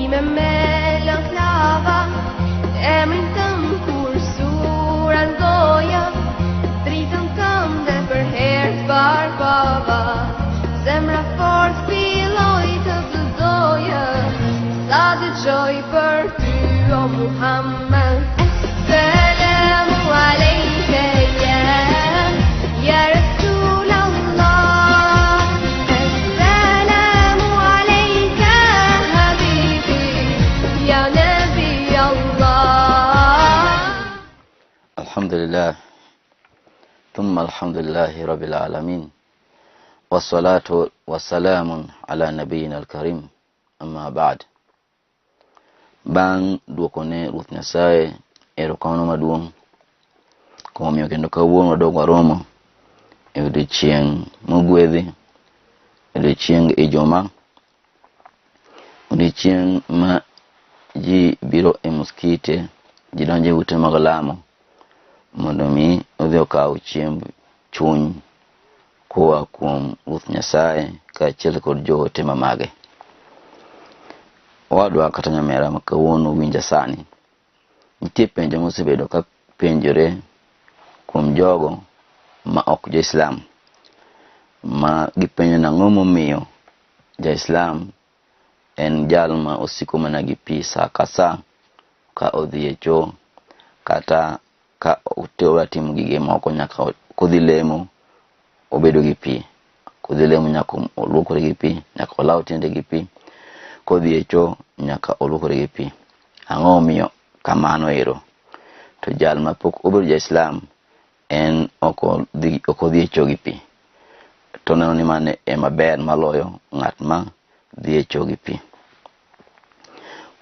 Time me lëklava, emrin tënd kur sura goja, dritën tënde për herë të parë pava. Zemra fort filloi të të doja, sa dëgjoj për ty o Muhammed. Selamu alejke ya Rasul Allah. Selamu alejke habibi ya Nabi Allah. Alhamdulillah thumma alhamdulillahi rabbil alamin wassalatu wassalamu ala nabiyina alkarim amma ba'd. Bang' duoko ne Ruoth Nyasaye erokamano maduong' kuom miyo kendo kawuono wadok waromo e odiochieng' mogwedhi, odiochieng' Ijumaa, odiochieng' ma ji biro e muskite, ji donjo e ute mag lamo mondo mi odhi okaw chiemb chuny koa kuom Ruoth Nyasaye kaachiel kod joote mamage. Owadwa kata nyamera ma kawuono winja sani, nitie penjo mosebedo ka penjore kuom jogo ma ok jo-Islam ma gipenjo nang'o momiyo ja-Islam en jal ma osiko mana gi pi sa ka sa ka odhi e choo kata ka odwa timo gige moko nyaka kodhi lemo obedo gi pi, kodhi lemo nyaka oluokre gi pi, nyaka olaw tiende gi pi, kodhi e choo nyaka oluokre gi pi. Ang'o momiyo kamano ero? To jal mapok obedo ja-Islam en ok odhi e choo gi pi. To oneno ni mano ema ber maloyo ng'at ma dhi e choo gi pi.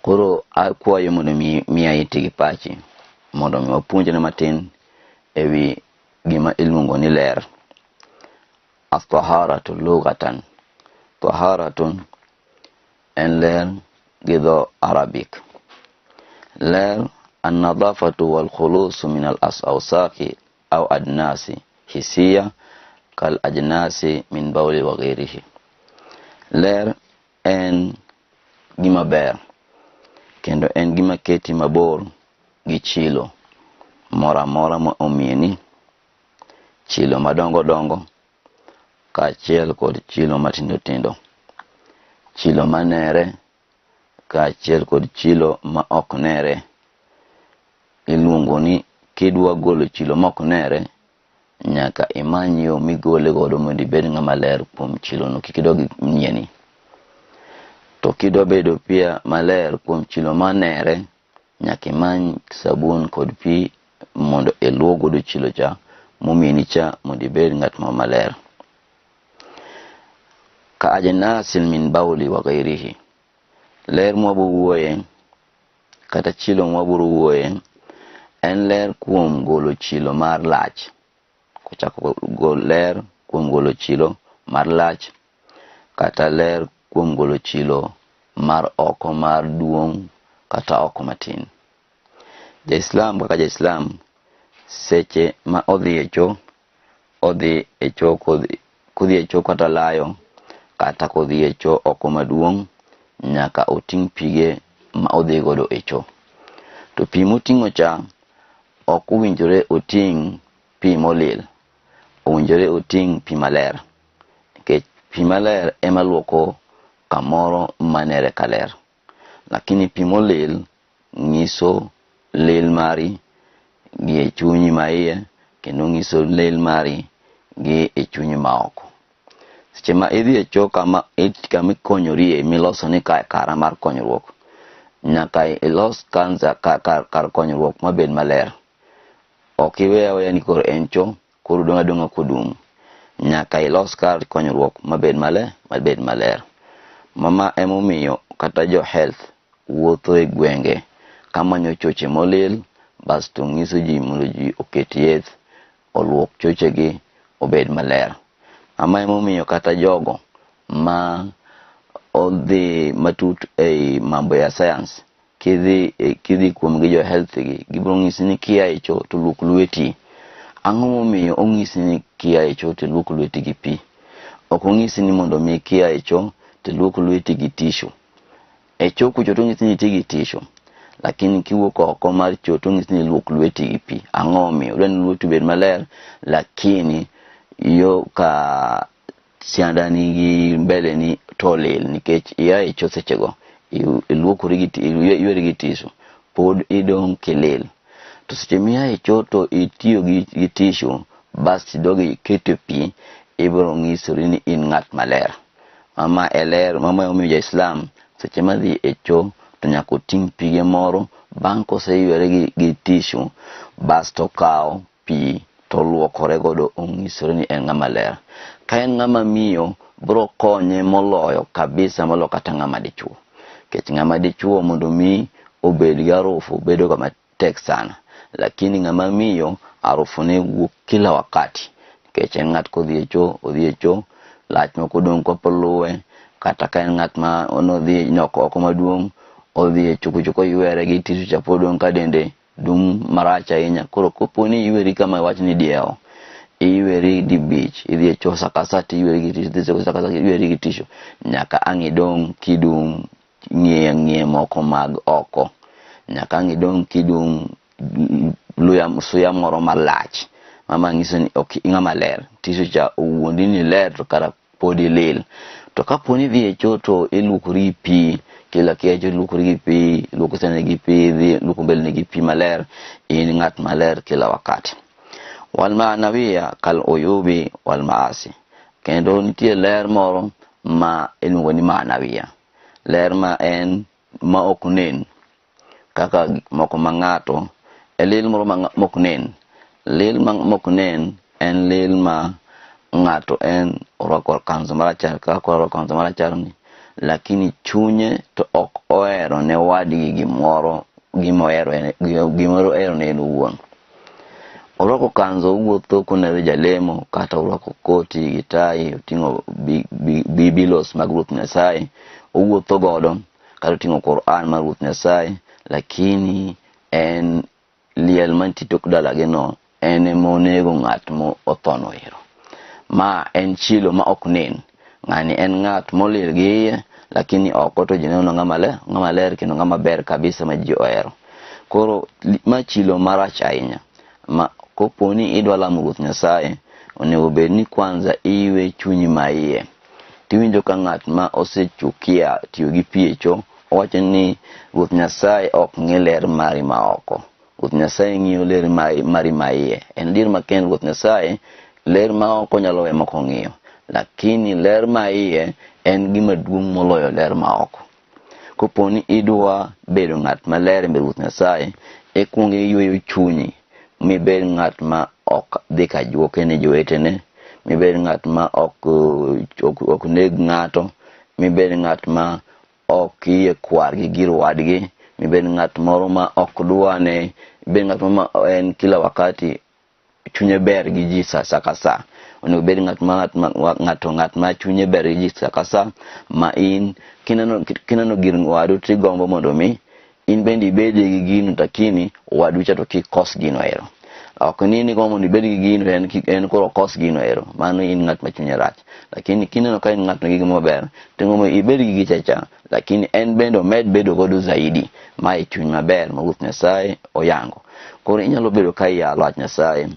Koro akwayo mondo mi miya iti gi pachi mondo mi wapuonjre matin ewi gima iluongo ni ler. At-taharatu lughatan. Taharatun en ler gi dho Arabic. Ler an-nadhafatu wal khulusu min al-awsaqi au adnasi hisiya kal ajnasi min bawli wa ghairihi. Ler en gima ber kendo en gima keti mabor gi chilo moro amora ma omieni, chilo madongo dongo kaachiel kod chilo matindo tindo, chilo manere kaachiel kod chilo ma ok nere. Iluongo ni kidwa golo chilo ma ok nere nyaka imany yo migole godo mondo ibed ng'ama ler kuom chilono, kik idog nyieni. To kidwa bedo pia maler kuom chilo manere, nyaka imany sabun kod pi mondo iluok godo chilo cha momieni cha mondo ibed ng'at ma maler. Ka ajnasin min bawli wa ghairihi. Ler mwabo wuoye kata chilo mwabiro wuoye en ler kuom golo chilo mar lach. Kochako ler kuom golo chilo mar lach kata ler kuom golo chilo mar oko mar duong' kata oko matin. Ja-Islam kaka ja-Islam seche ma odhi e choo, odhi e choo kodhi e choo kata layo kata kodhi e choo oko maduong' nyaka oting' pige ma odhi godo e choo. To pi moting'o cha ok owinjore oting' pi molil, owinjore oting' pi maler nikech pi maler ema luoko kamoro manere kaler. Lakini pi molil nyiso lil mari gi e chunyi maiye kendo nyiso lil mari gi e chunyi maoko. Seche ma idhi e choo kama ikonyorie miloso ni kara mar konyruok, nyaka ilos kanza kar konyruok mabed maler. Ok iwe aweya ni koro en choo, koro dong' adong'a kodum. Nyaka ilos kar konyruok mabed maler, mabed maler. Mama emomiyo kata jo health wuotho e gwenge kamanyo choche molil basto nyiso ji mondo ji oket yath oluok chochegi obed maler. Ama emomiyo kata jogo ma odhi matut ei mambo ya science kidhi kuom gi jo health gi gibiro nyisi ni kia e choo to luok lweti. Ang'o momiyo onyisi ni kia e choo to luok lweti gi pi? Ok onyisi ni mondo mi kia e choo to luok lweti gi tissue. E cho kucho to onyisi ni iti gi tishu. Lakini kiwuok oko mar cho to onyisi ni luok lweti gi pi. Ang'o omiyo? Odwa ni lweti obed maler, lakini yo ka siandani gi mbeleni to olil nikech ia e cho sechego, iluokori gi iyweri gi tishu, pod idong' kilil. To seche mia e cho to itiyo gi tishu, bas idog iketo pi, ibiro nyisori ni in ng'at maler. Mama e ler, mama omiyo ja-Islam seche madhi e cho to nyaka oting' pige moro, bang' koseywere gi tishu, bas to okawo pi to oluokore godo onyisore ni en ng'ama ler. Ka en ng'ama miyo, biro konye moloyo kabisa moloyo kata ng'ama dichuo. Nikech ng'ama dichuo mondo mi obed gi harufu bedo ga matek sana. Lakini ng'ama miyo harufu ne wuok kila wakati. Nikech en ng'at kodhi e cho, odhi e cho, lach moko odong' ka luwe, kata ka en ng'at ma nodhi nyoko oko maduong', odhi e cho kucho koywere gi tishu cha pod odong' ka dende dum marach ahinya. Koro kopo ni iyweri kama iwach ni diewo, iyweri dibich, idhi e cho sa ka sa tiyweri gi tishu, idhi e cho sa ka sa iyweri gi tishu, nyaka ang' idong' kidum ng'iye ng'iye moko mag oko, nyaka ang' idong' kidum luya suya moro malach mama nyiso ni ok ing'ama ler. Tishu cha owuondi ni ler to kara pod ilil. To kapo ni idhi e cho to iluokori gi pi, kila kia cho iluokori gi pi, iluoko sani gi pi, idhi iluoko mbeleni gi pi maler, in ng'at maler kila wakati. Wal maanawiya kal uyubi wal maasi. Kendo nitie ler moro ma iluongo ni maanawiya. Ler ma en ma ok nen kaka gik moko ma ng'ato e lil moro ma mok nen. Lil ma mok nen en lil ma ng'ato en orwako kanzu marachar kaka orwako kanzu marachar ni, lakini chunye to ok ohero ne wadgi gimoro gima ohero en gima ohero ne en owuon. Orwako kanzu owuotho koneno jalemo kata orwako koti gi tai oting'o bibilos mag Ruoth Nyasaye owuotho godo kata oting'o Quran mar Ruoth Nyasaye, lakini en liel mantie tok dalagi no en ema onego ng'at mo othono ero. Ma en chilo ma ok nen. Ng'ani en ng'at molil gi iye, lakini oko to ji neno ng'ama ler, ng'ama ler kendo ng'ama ber kabisa ma ji ohero. Koro ma chilo marach ahinya. Ma kopo ni idwa lamo Ruoth Nyasaye, onego bed ni kwanza iywe chunyi ma iye. Tiwinjo ka ng'at ma osechukia tiyo gi pi e cho, owacho ni Ruoth Nyasaye ok ng'i ler mari ma oko. Ruoth Nyasaye ng'iyo ler mari ma iye. En adier makende Ruoth Nyasaye ler ma oko nyalo we mok ong'iyo, lakini ler ma iye en gima duong' moloyo ler ma oko. Kopo ni idwa bedo ng'at maler e mbele Ruoth Nyasaye, ikuong iyweyo chunyi mibed ng'at ma ok dhi ka juoke ne jowetene, mibed ng'at ma ok neg ng'ato, mibed ng'at ma ok iye kwar gi gir wadgi, mibed ng'at moro ma ok dwa ne, ibed ng'at moro ma en kila wakati chunye ber gi ji sa ka sa. Onego bed ng'at ma ng'ato ng'at ma chunye ber gi ji sa ka sa, ma in kineno gir wadu tigombo mondo mi in bende ibed gi gino, lakini wadu cha to kik kos gino ero. Ok ni igombo mondo ibed gi gino en koro okos gino ero. Mano in ng'at ma chunye rach. Lakini kineno ka in ng'at nigi gima ber, tigombo ibed gi gicha cha, lakini en bende omed bedo godo zaidi. Ma e chuny maber ma Ruoth Nyasaye oyango. Koro inyalo bedo ka iyalo wach Nyasaye,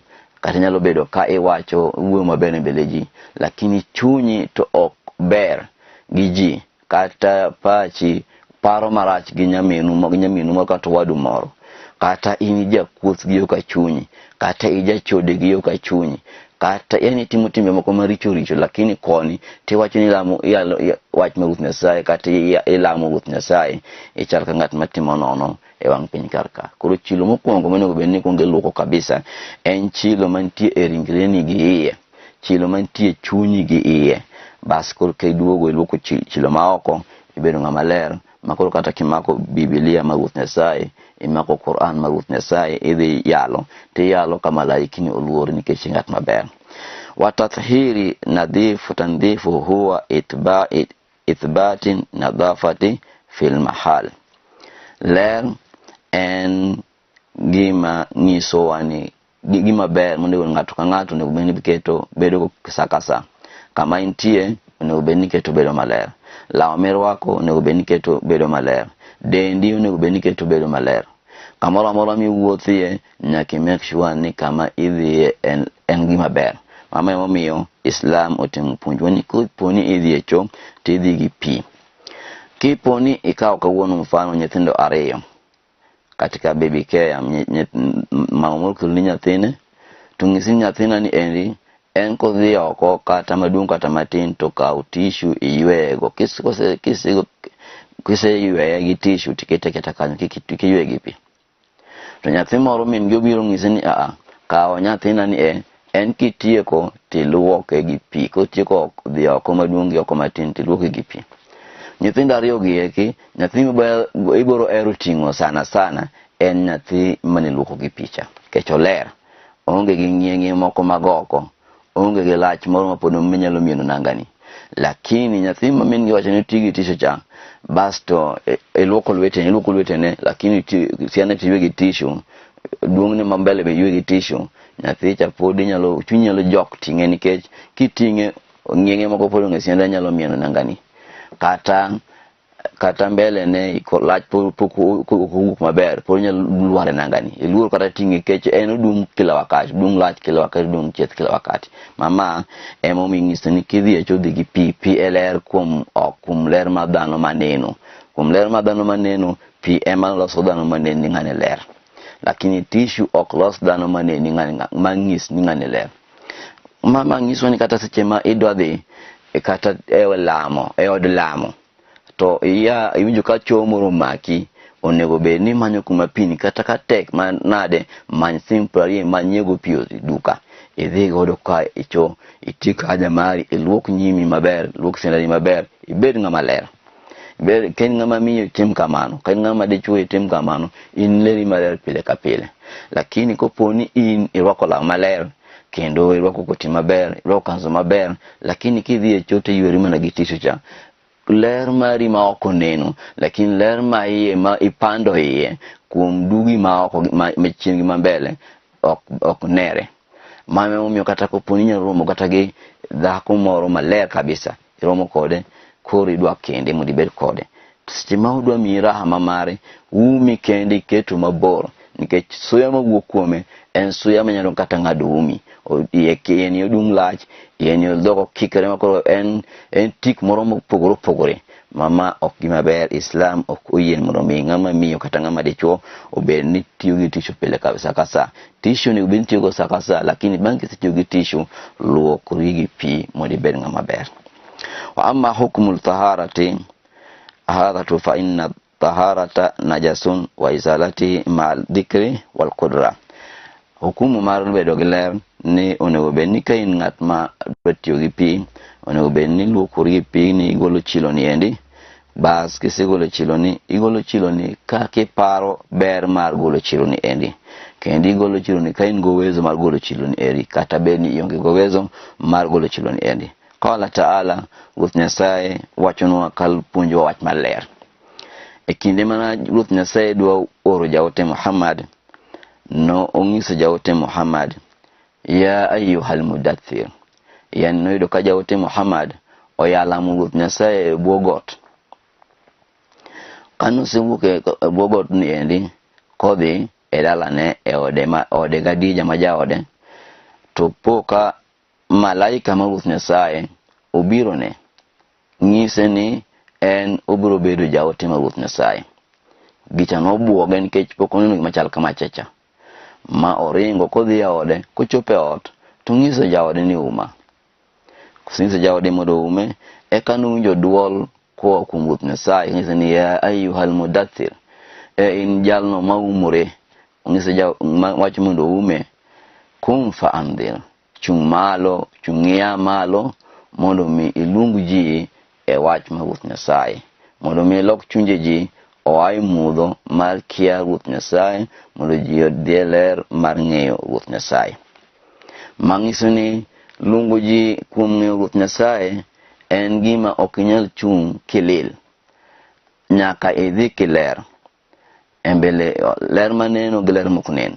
kata inyalo bedo ka iwacho wuoyo maber e mbele ji, lakini chunyi to ok ber gi ji, kata pachi paro marach gi nyaminu moro kata wadu moro, kata in ijakuoth gi yo ka chunyi, kata ijachode gi yo ka chunyi, kata yani itimo timbe moko maricho richo, lakini koni tiwacho ni ilamo iyalo wach mar Ruoth Nyasaye, kata ilamo Ruoth Nyasaye, ichal ka ng'at matimo nono e wang' piny kar ka. Koro chilo mokwongo monego bed ni ikuongo iluoko kabisa en chilo mantie e ringreni gi iye, chilo mantie e chunyi gi iye. Bas koro ka iduogo iluoko chilo ma oko, ibedo ng'ama ler ma koro kata kimako Biblia mar Ruoth Nyasaye, imako Quran mar Ruoth Nyasaye, idhi yalo, tiyalo ka malaikni oluori nikech ing'at maber. Wa tathhiri nadhifu tandhifu huwa ithbati nadhafati fil mahal. Ler en gima nyisowa ni gima ber monego ng'ato ka ng'ato onego bed ni keto bedo sa ka sa. Kama intie onego bed ni keto bedo maler. Law mirwako onego bed ni iketo bedo maler. Dendi onego bed ni iketo bedo maler. Kamoro amora miwuothie nyaka i make sure ni kama idhiye en gima ber. Mano emomiyo Islam otimo puonjwa ni kopo ni idhi e cho to idhi gi pi. Kipo ni ikawo kawuono mfano nyithindo ariyo katika baby care, mama moro okeloni nyathine to ng'isi ni nyathina ni endi en kodhi oko kata maduong' kata matin to kaw tissue iyweyego. Kiseyweye gi tissue tikete aketa kanyo, kik iyweye gi pi. To nyathi moro min gi obiro ng'ise ni aa, kaw nyathina ni e en kitieko tiluoke gi pi. Kotieko dhi oko maduong' gi oko matin tiluoke gi pi. Nyithindo ariyo gi eki, nyathi ibiro hero ting'o sana sana en nyathi mane iluoko gi pi cha. Nikech oler, oonge gi ng'ie moko mag oko, oonge gi lach moro mapod minyalo mieno nangani. Lakini nyathi ma min gi wacho ni ti gi tissue cha, basto iluoko lwetene, iluoko lwetene, lakini siane to iywe gi tissue, duong'ne ma mbele be iywe gi tissue, nyathi cha pod inyalo, chunyi nyalo jok ting'e nikech kiting'e ng'ie moko pod onge siande nyalo mieno nangani. Kata mbele ne lach pok owuok maber, pod nyalo lwar e nangani. Iluor kata ting'e nikech en odum kila wakati, odum lach kila wakati, odum chieth kila wakati. Mama emomiyo ing'iso ni kidhi e cho dhi gi pi, pi e ler kuom ok, kuom ler mar dhano maneno. Kuom ler mar dhano maneno, pi ema loso dhano maneno ni ng'ani ler. Lakini tissue ok los dhano maneno ni ng'ani, mang'is ni ng'ani ler. Mama ng'iso ni kata seche ma idwa dhi kata e lamo, e od lamo, to iya iwinjo ka choo moro omaki, onego bed ni imanyo kuma pi ni, kata ka tek manade, many siling 20 ma nyiewo pi e duka, idhi godo ka e cho, itiek haja mari, iluok nyimi maber, iluok siandani maber, ibed ng'ama ler. Ka in ng'ama miyo itim kamano, ka in ng'ama dichuo itim kamano, in leri maler pile ka pile. Lakini kopo ni in irwako law maler, kendo irwako koti maber, irwako kanzu maber, lakini kidhi e cho to iyweri mana gi tissue cha, ler mari ma oko neno, lakini ler ma iye ma ipando iye kuom dugi ma oko ma chien gi ma mbele ok nere. Mano emomiyo kata kopo ni inyalo romo kata gi dhako moro maler kabisa, iromo kode, koro idwa kende mondo ibed kode. Seche ma odwa miyi raha ma mare, umi kende iketo mabor, nikech suya mawuok kuome en suya manyalo kata ng'ado umi. Iye ni odum lach, iye ni dhok okikore ma koro en tik moro mopogore opogore. Mama ok gima ber, Islam ok oyie mondo mi ng'ama miyo kata ng'ama dichuo obed ni tiyo gi tissue pile ka sa ka sa. Tissue onego bed ni itiyogo sa ka sa, lakini bang' kisetiyo gi tissue, luokri gi pi mondo ibed ng'ama ber. Wa amma hukmul taharati hadha fa inna taharata najasun wa izalatihi ma'al dhikri wal qudra. Hukumu mar bedo gi ler ni onego bed ni ka in ng'at ma dwa tiyo gi pi, onego bed ni luokori gi pi ni igolo chilo ni endi. Bas kisegolo chilo ni, igolo chilo ni ka kiparo ber mar golo chilo ni endi. Kendo igolo chilo ni ka in gi uwezo mar golo chilo ni eri, kata bed ni ionge gi uwezo mar golo chilo ni endi. Qala ta'ala, Ruoth Nyasaye wachonwa kal puonjowa wach maler. E kinde mana Ruoth Nyasaye dwa oro jaote Muhammad, no ong'iso jaote Muhammad, ya ayyuhal mudaththir. Yani noyudo ka jaote Muhammad oyalamo Ruoth Nyasaye e bwo got. Kanosewuok e bwo got ni endi, kodhi e dalane e ode ma ode Khadija ma jaode, to po ka malaika mar Ruoth Nyasaye obirone ng'ise ni en obiro bedo jaote mar Ruoth Nyasaye. Gicha nobuoge nikech pok oneno gima chal kama chacha. Ma oringo kodhi e ode, kochopo e ot to ng'iso jaode ni uma. Kosenyiso jaode mondo oume, eka nowinjo duol koa kuom Ruoth Nyasaye ng'ise ni ya ayyuhal mudaththir, e in jalno maumore. Ong'iso wach mondo oume, kum fa andhir, chung' malo, chung' ia malo mondo mi iluong ji e wach mar Ruoth Nyasaye, mondo mi ilok chunje ji oa e mudho mar kia Ruoth Nyasaye, mondo ji odhi e ler mar ng'eyo Ruoth Nyasaye. Mang'iso ni luongo ji kuom ng'eyo Ruoth Nyasaye en gima ok inyal chung' kilil, nyaka idhi kiler. E mbele ler maneno gi ler mok nen,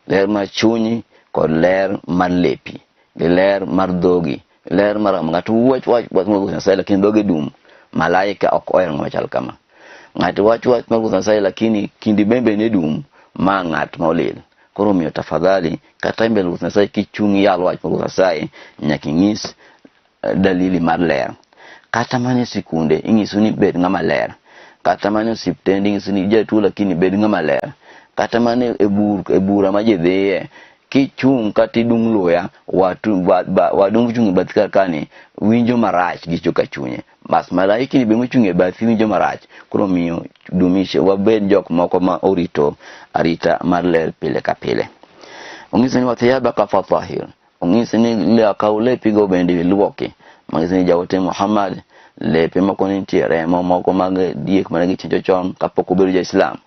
ler mar chunyi kod ler mar lepi, gi ler mar dhogi, ler mar ng'ato wach wach wach mar Ruoth Nyasaye lakini dhoge dum. Malaika ok ohero ng'ama chal kama. Ng'ato wach wach mar Ruoth Nyasaye lakini kindi bembe ne dum ma ng'at ma olil. Koro omiyo tafadhali kata e mbele Ruoth Nyasaye kichung' iyal wach mar Ruoth Nyasaye nyaka inyis dalili mar ler. Kata mana e sikunde inyiso ni bed ng'ama ler. Kata mana e osiptende inyiso ni jatuo lakini bed ng'ama ler. Kata mana e bura ma ji dhiye kichung' kata idung' luya wadu mochung' e bathi kar kani winjo marach gi choka chunye. Bas malaiki ni be mochung' e bathi winjo marach. Koro omiyo dumishe wabed jok moko ma orito arita mar ler pile ka pile. Ong'isi ni wathiyabaka fatahir. Ong'isi ni kaw lepigo bende iluoki. Mang'isi ni jaote Muhammad lepe moko nitie remo moko mag diek mane gichinjo chon kapok obedo ja-Islam.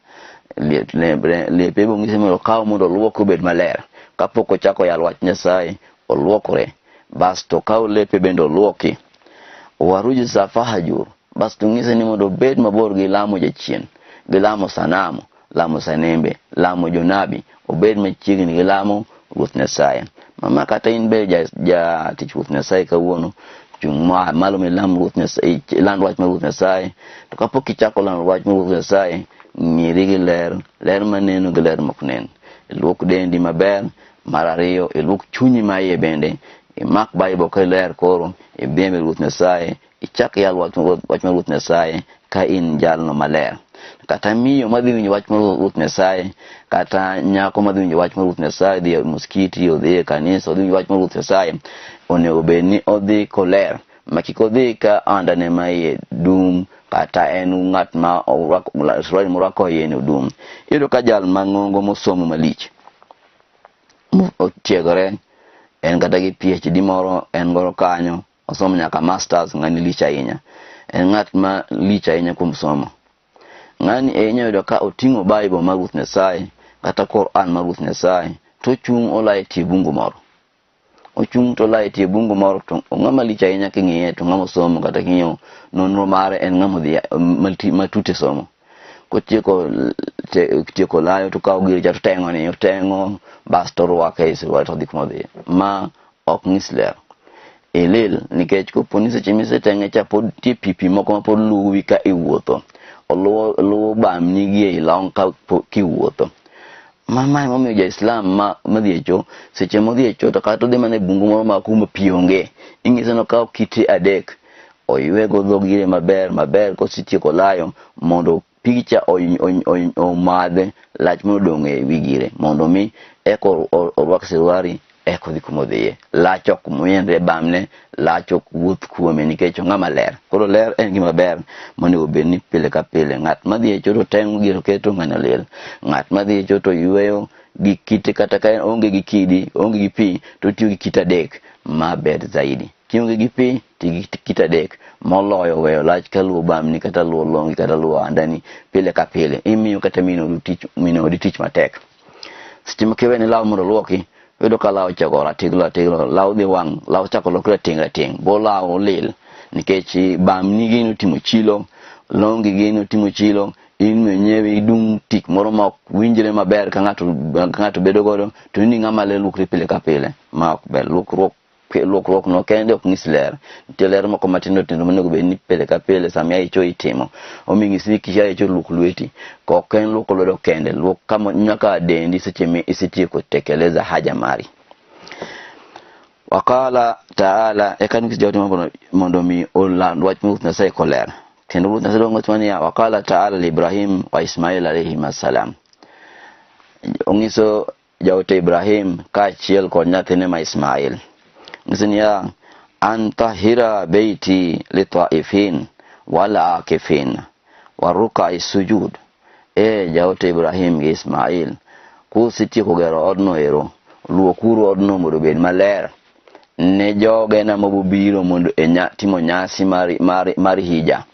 Lepe be ong'isi mondo okaw mondo oluoki obed maler. Kapok ochako yalo wach Nyasaye oluokore. Basto okaw lepe bende oluoki. Warujza fahajur. Basto ong'ise ni mondo obed mabor gi lamo jachien, gi lamo sanamu, lamo sanembe, lamo jonabi, obed machiegni gi lamo Ruoth Nyasaye. Mama kata in be jatich Ruoth Nyasaye kawuono, chung' malo milam Ruoth Nyasaye, iland wach mar Ruoth Nyasaye. To kapok ichako lando wach mar Ruoth Nyasaye, ng'iri gi ler, ler maneno gi ler mok nen. Iluok dendi maber, mar ariyo iluok chunyi ma iye bende, imak Bible ka iler koro, idhi e Ruoth Nyasaye, ichak yal wach mar Ruoth Nyasaye ka in jalno maler. Kata miyo madhi winjo wach mar Ruoth Nyasaye, kata nyako madhi winjo wach mar Ruoth Nyasaye, dhi e muskiti, odhi e kanisa, odhi winjo wach mar Ruoth Nyasaye, onego bed ni odhi koler, ma kik odhi ka andane ma iye dum, kata en ng'at ma orwako suruali morwako iye ni odum. Iyudo ka jal mang'ongo mosomo malich, otiegore, en kata gi PhD moro en godo kanyo, osomo nyaka masters, ng'ani lich ahinya. En ng'at ma lich ahinya kuom somo. Ng'ani e inyalo yudo ka oting'o Bible mar Ruoth Nyasaye kata Quran mar Ruoth Nyasaye to ochung' olayo e tie bungu moro. Ochung' to olayo e tie bungu moro to ng'ama lich ahinya king'iye to ng'ama osomo kata king'iyo nonro mare en ng'ama odhi matut e somo. Kotieko tieko layo to okawo gire cha to oteng'o ni oteng'o bas to orwake e suruali to odhi kuma odhiye. Ma ok nyis ler. Ilil nikech kopo ni seche miseteng'e cha pod nitie pi pi moko ma pod luwi ka iwuotho. Oluwo luwo bamni gi ei long ka kiwuotho. Ma mae momiyo ja-Islam ma madhi e cho, seche modhi e cho to kata odhi mana e bungu moro ma kuma pi onge, ing'ise ni okaw kite adek, oywego dho gire maber maber kosetieko layo mondo pigi cha omadhe lach modong' e wi gire mondo mi eka orwak sirwari eka odhi kuma odhiye. Lach ok mienre bamne, lach ok wuoth kuome nikech ong'ama ler. Koro ler en gima ber monego bed ni pile ka pile ng'at madhi e cho to teng'o gire oketo ng'ano liel. Ng'at madhi e cho to yweyo gi kite kata ka onge gi kidi, onge gi pi to otiyo gi kite adek ma ber zaidi. Kionge gi pi ti gi kite adek moloyo weyo lach ka luwo bamni kata luwo longi kata luwo andani pile ka pile. Imiyo kata min odi tich matek. Seche ma kiwene law mondo oluoki, iyudo ka law ochako ratiglo ratiglo, law dhi wang', law chako lokre rateng' rateng', bo law olil nikech bamni gini otimo chilo, longi gini otimo chilo, in mwenyewe idung' tik moro ma ok winjre maber ka ng'ato bedo godo, to in ng'ama ler luokri pile ka pile, ma ok ber. Luokruok no kende ok nyis ler. Nitie ler moko matindo tindo monego bed ni pile ka pile sama ia e cho itimo. Omiyo ing'isi ni kia e cho luok lweti. Ka ok en luoko lwedo kende, luok kama nyaka dendi seche mi isetieko tekeleza haja mari. Waqala ta'ala eka nikech jaote mondo mi oland wach Ruoth Nyasaye koler. Kendo Ruoth Nyasaye dwongo wacho niya waqala ta'ala li Ibrahim wa Ismail alayhim assalam. Onyiso jaote Ibrahim kaachiel kod nyathine ma Ismail. Nyiso niya an tahira beiti li taifin wal akifin wa rukai sujud. E jaote Ibrahim gi Ismail, kusetieko gero odno ero, luokuru odno mondo obed maler ne jogena mabobiro mondo e timo nyasi mar hija.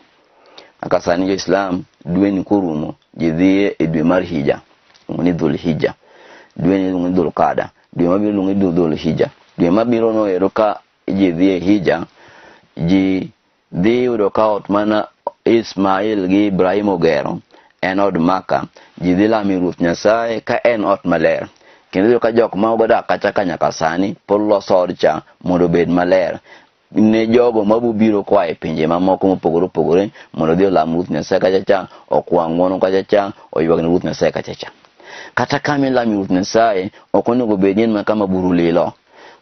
Kaka sani jo-Islam dweni korumo ji dhi e dwe mar hija, iluongo ni Dhul Hija. Dweni iluongo ni Dhul Qada. Dwe mabiro iluongo ni Dhul Hija. Dwe mabiro no ero ka ji dhi e hija, ji dhi yudo ka ot mana Ismail gi Ibrahim ogero en od Maka. Ji dhi lamo Ruoth Nyasaye ka en ot maler. Kendo iyudo ka jok ma odak kacha ka nyaka sani pod loso od cha mondo obed maler. ne jogo mabobiro koa e pinje mamoko mopogore opogore mondo odhi olam Ruoth Nyasaye kacha cha, okwa ng'uono kacha cha, oywag ne Ruoth Nyasaye kacha cha. Kata kama ilame Ruoth Nyasaye ok onego bed ni en mana kama buru lilo.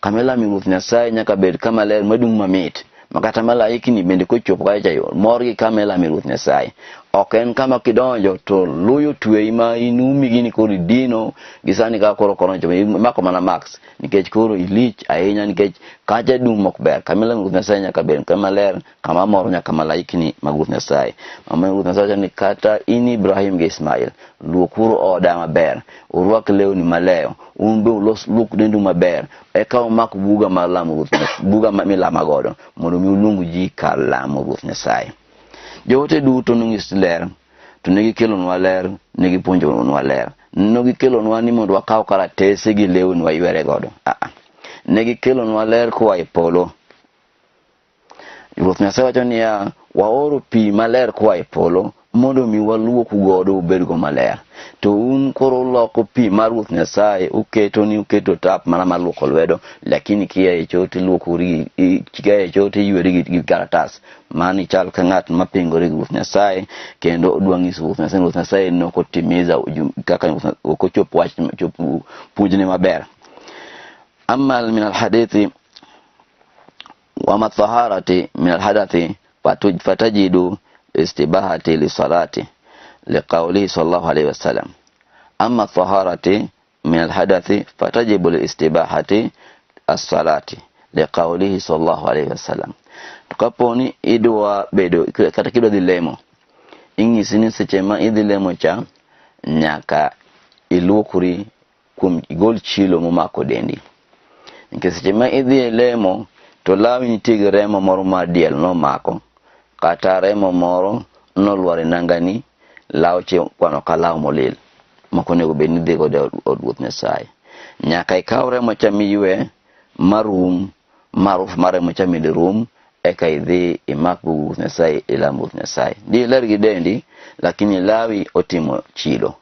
Kama ilame Ruoth Nyasaye nyaka bed kama ler madung' mamit, ma kata malaikni bende kochopo kacha cha mor gi kama ilame Ruoth Nyasaye. Ok en kama kidonjo to luyo tweyi ma inumi gini koro idino gi sani kaka koro korona chopo imako mana mask nikech koro ilich ahinya nikech kacha dum ok ber. Kama ilame Ruoth Nyasaye nyaka bed kama ler, kama moro nyaka malaikni mag Ruoth Nyasaye. Omiyo Ruoth Nyasaye wacho ni kata in Ibrahim gi Ismail, luokuru oda maber, urwak lewni maleyo, un be ulos luok dendu maber, eka umak buga mar lamo Ruoth Nyasaye, buga milama godo, mondo mi uluong ji kar lamo Ruoth Nyasaye. Joote duto nonyis ler, to ne gikelonwa ler, ne gipuonjonwa ler. Ne gikelonwa ni mondo wakaw karatese gi lewni waywere godo. Aa. Ne gikelonwa ler koa e polo. Ruoth Nyasaye wacho niya, waoro pi maler koa e polo mondo mi waluoku godo ubedgo maler. To un koro uloko pi mar Ruoth Nyasaye, uketo ni uketo tap mana mar luoko lwedo, lakini kia e cho tiluokori kia e cho tiyweri gi karatas. Mani chal ka ng'at mapingore gi Ruoth Nyasaye kendo odwa nyiso Ruoth Nyasaye ni Ruoth Nyasaye ne ok otimiza kaka ok ochop wach chop puonjne maber. Amma min alhadithi wama taharati min alhadathi fatajidu istibahati lisalati liqaulihi sallallahu alayhi wasallam. Amma taharati min alhadathi fatajibu liistibahati as-salati liqaulihi sallallahu alayhi wasallam. To kapo ni idwa bedo kata kidwa dhi lemo, inyisi ni seche ma idhi lemo cha nyaka iluokri kuom igol chilo momako dendi. Nikech seche ma idhi e lemo to lawi nitie gi remo moro mar diel nomako, kata remo moro nolwar e nangani, law cha kwano ka law molil mok onego bed ni idhi godo e od Ruoth Nyasaye. Nyaka ikaw remo cha miywe marum, maruf mar remo cha minde rum, eka idhi imak bug Ruoth Nyasaye ilam Ruoth Nyasaye. Di ler gi dendi, lakini lawi otimo chilo.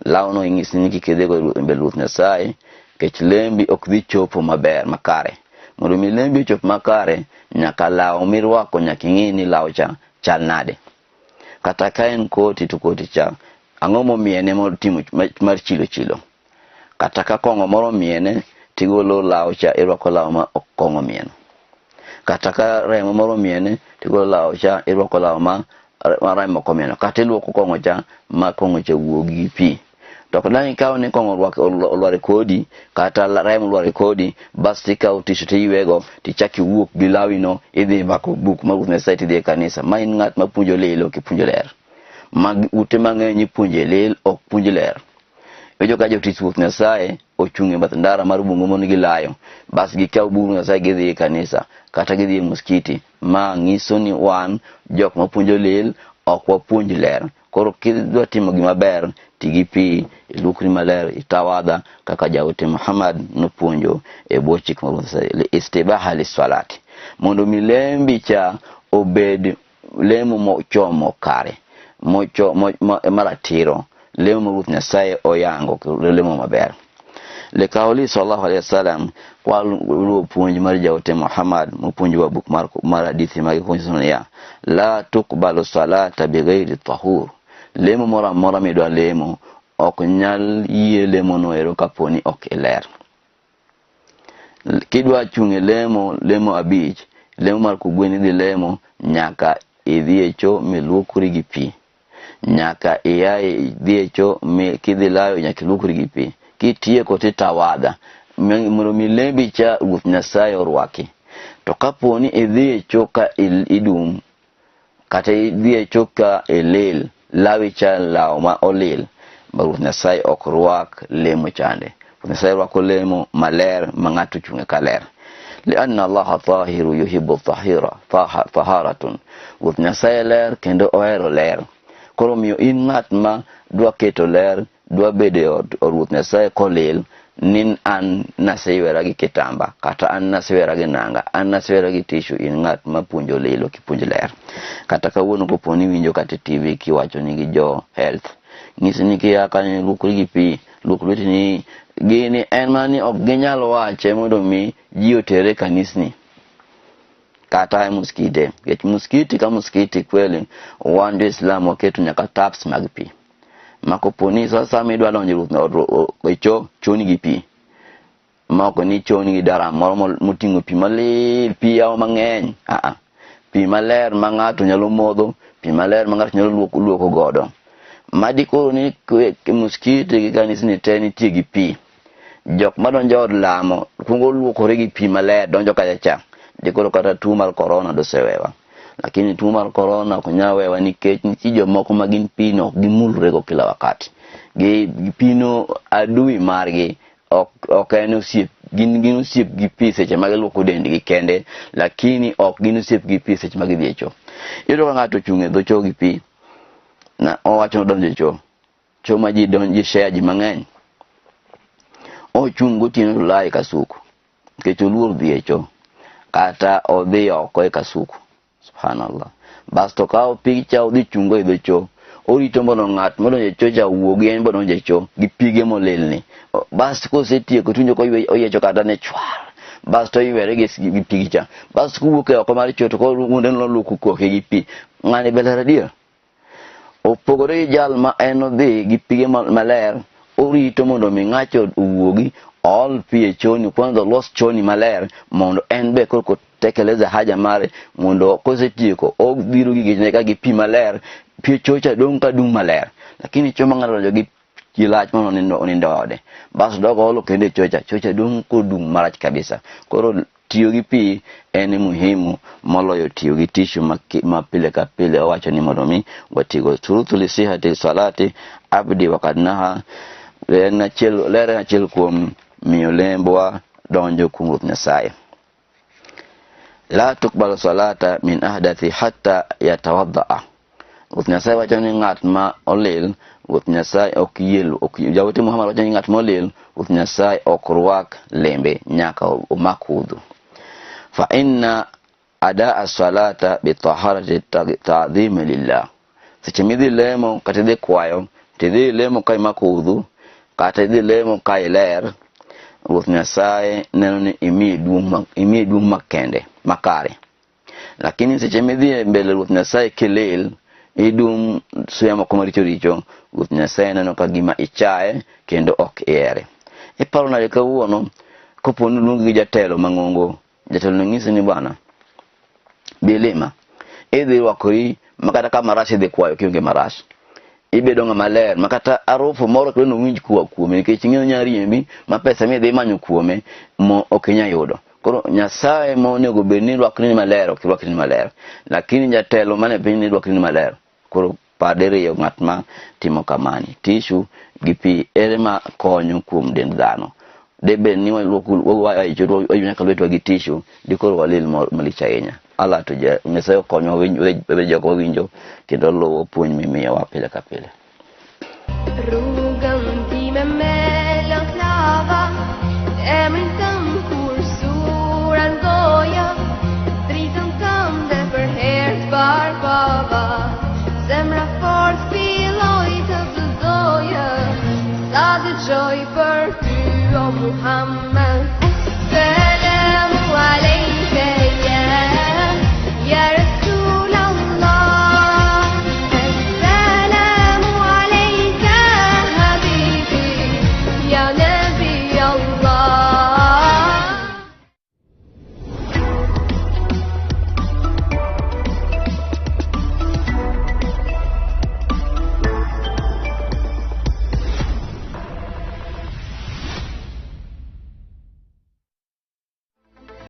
Lawno inyisi ni kik idhigo e mbele Ruoth Nyasaye, nikech lembi ok dhi chopo maber makare. Mondo mi lembi ochop makare, nyaka law mirwako nyaka ing'i ni law cha chal nade. Kata ka en koti to koti cha ang'o momiene motimo mar chilo chilo. Kata ka kong'o moro omiene, tigolo law cha irwako law ma ok kong'o omieno. Kata ka remo moro omiene, tigolo law cha irwako law ma remo ok omieno. Kata iluoko kong'o cha ma kong'o cha wuogi gi pi. To ok dang' ikaw ni kong'o olwar e kodi, kata remo olwar e kodi, bas tikawo tishu tiywego, tichak iwuok gi lawino, idhi mako buk mar Ruoth Nyasaye tidhi e kanisa. Ma in ng'at mapuonjo lil, ok ipuonj ler. Mag ute mang'eny ipuonje lil, ok puonj ler. Iwinjo ka jotich Ruoth Nyasaye ochung' e bath ndara mar bungu mondo gilayo, bas gikaw bug Ruoth Nyasaye gidhi e kanisa, kata gidhi e muskiti. Ma nyiso ni wan jok mapuonjo lil, ok wapuonj ler. Koro kidwa timo gima ber, ti gi pi, ilwokri maler, itawadha kaka jaote Muhammad nopuonjo e bwo chik mar Ruoth Nyasaye, li istibaha lisalati, mondo mi lembi cha obed lemo mochomo kare, maratiro, lemo ma Ruoth Nyasaye oyango, lemo maber. Likauli sallallahu alayhi wasallam, kwa luwo puonj mar jaote Muhammad mopuonjowa buk mar hadithi mag puonj niya, la tukbalu salata bighairi tahur. Lemo moro amora midwa lemo ok nyal yie lemo no ero kapo ni ok iler. Kidwa chung' e lemo, lemo abich, lemo mar kogwen idhi lemo, nyaka idhi e cho miluokri gi pi. Nyaka ia idhi e cho mi kidhi layo nyaka iluokri gi pi. Kitieko titawadha mondo mi lembi cha Ruoth Nyasaye orwaki. To kapo ni idhi e cho ka idum, kata idhi e cho ka ilil, lawi cha law ma olil, ma Ruoth Nyasaye ok rwak lemo chande. Ruoth Nyasaye rwako lemo maler ma ng'ato ochung' e kaler. Lianna Allaha tahiru yuhibbu tahira, taharatun. Ruoth Nyasaye ler kendo ohero ler. Koro omiyo in ng'at ma dwa keto ler, dwa bedo e od Ruoth Nyasaye kolil, ni an naseywera gi kitamba, kata an naseywera gi nanga, an naseywera gi tishu, in ng'at ma puonjo lil, ok ipuonj ler. Kata kawuono kopo ni iwinjo kata e TV kiwacho ni gi jo health, nyisi ni kia kanyo luokri gi pi, luok lweteni, gini en mana ni ok ginyal wache mondo mi ji otere kanisni. Kata e muskite. Nikech muskiti ka muskiti kweli wan jo Islam waketo nyaka taps mag pi. Ma kopo ni sa asaya midwa donjo e cho, choni gi pi. Ma ok ni choni gi daram moro moting'o pi malil, pi yawo mang'eny. Aa, pi maler ma ng'ato nyalo modho, pi maler ma ng'ato nyalo luoko godo. Madi koro ni muskiti gi kanisni te nitie gi pi. Jok madonjo od lamo kuongo luokore gi pi maler donjo kacha cha. Dikoro kata tuo mar korona dosewewa. Lakini tuo mar korona ok nyal wewa nikech nitie jomoko ma gin pino ok gimulrego kila wakati. Gi pino adui margi ok en osiep, gin osiep gi pi seche ma giluoko dendgi kende, lakini ok gin osiep gi pi seche ma gidhi e cho. Iyudo ka ng'ato ochung' e dho cho gi pi, na owacho ni odonjo e cho. Cho ma ji donjo share ji mang'eny. Ochung' gotieno to olaye kasuku nikech oluor dhi e cho kata odhi oko e kasuku. Subhanallah. Bas to kawo picha odhi chungo e dho cho. Orito mondo ng'at modonjo e cho cha owuogi en bodonjo e cho gi pige molilni. Bas kosetieko to iwinjo ka oyiecho kata ne chwar. Bas to oywere gi pigi cha. Bas kowuok e oko mar cho to koro wuonde noluoko koke gi pi. Ng'ani be ler adier? Opogore gi jal ma en odhi gi pige maler, orito mondo mi ng'acho owuogi, ool pi e choni, kwanza olos choni maler mondo en be koro kotekeleza haja mare mondo kosetieko obiro gi gechene ka gi pi maler, pi chocha dong' ka dung' maler. Lakini cho ma ng'ato donjo gi lach mondo onindo ode, bas dog olo kendo e chocha, chocha dong' kodung' marach kabisa. Koro tiyo gi pi en muhimu moloyo tiyo gi tishu ma pile ka pile owacho ni mondo mi watigo. Shurutu li sihati salati abdi wa kad naha en achiel, ler en achiel kuom miyo lembwa donjo kuom Ruoth Nyasaye. La tukbalu salata min ahdathi hatta yatawaddaa. Ruoth Nyasaye wacho ni ng'at ma olil, Ruoth Nyasaye ok yie, ok Jaote Muhammad wacho ni ng'at ma olil, Ruoth Nyasaye ok rwak lembe nyaka omak udhu. Fa inna adaa salata bi taharati ta'dhim lillah. Seche midhi lemo kata idhi kwayo, tidhi lemo ka imako udhu, kata idhi lemo ka iler, Ruoth Nyasaye neno ni imiye duong' makende, makare. Lakini seche midhi e mbele Ruoth Nyasaye kilil, idum suya moko maricho richo, Ruoth Nyasaye neno ka gima ichaye kendo ok ihere. Iparo nade kawuono kopo ni oluongi gi jatelo mang'ongo, jatelo no nyisi ni bwana, bi lima. Idhi rwakori ma kata ka marash idhi kwayo kionge marash. Ibedo ng'ama ler ma kata harufu moro ok winj koa kuome nikech ing'eyo nya riembi ma pesa midhi manyo kuome mo ok inya yudo. Koro Nyasaye ma onego bed ni rwakni ni maler ok rwakni ni maler. Lakini jatelo mane piny ni rwakni ni maler. Koro par diriyo ng'at ma timo kamani. Tishu gi pi ere ma konyo kuom dend dhano. Debed ni waluoko nyaka lwetwa gi tishu, dikoro walil malich ahinya. Allah to Nyasaye okonywa wabed jok mawinjo kendo luwo puonj mimiyowa pile ka pile. Rrugën time me lëklava, emrin tënd kur sura n'goja, dritën tënde për herë të parë pava, zemra fort filloi të të doja, sa dëgjoj për ty o Muhammed.